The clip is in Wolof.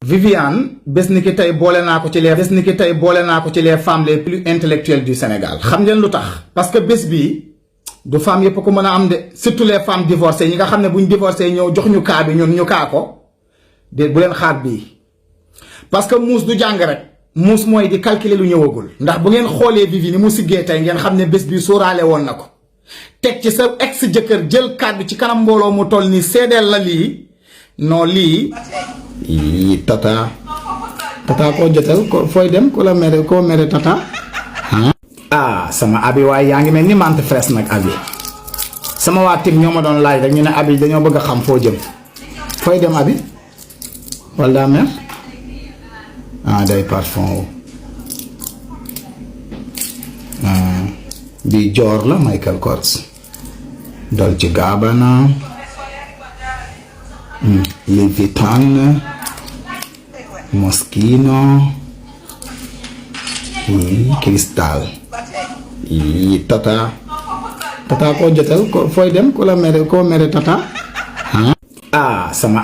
Viviane bés ni ki tey boole naa ko ci les femmes les plus intellectuelles du Sénégal xam ngeen lu tax parce que bés bii du femme yëpp ko mën a am de surtout les femmes divorcées ñi nga xam ne buñ divorcé ñëw jox ñu kaa bi ñun ñu kaa ko de bu leen xaar bii parce que muus du jàng rek muus mooy di calculer lu ñëwagul ndax bu ngeen xoolee Vivi ni mu siggee tey ngeen xam ne bés bii sóoraale woon na ko teg ci sa ex jëkkër jël kàddu ci kanam mbooloo mu toll nii seedeel la lii non lii tata koo jotal ko fooy dem ku la mere koo mere tata sama abi waaye yaa ngi mel ni mante fraise nag abi sama waa tim ñoo ma doon laaj rek ñu ne abi dañoo bëgg a xam foo jëm fooy dem abi wala daa mer day parfum bi joor la Michael Kors Dolce Gabbana Louis Vuitton Moschino Cristal tata koo jotal ko fooy dem ku la mere koo mere tata sama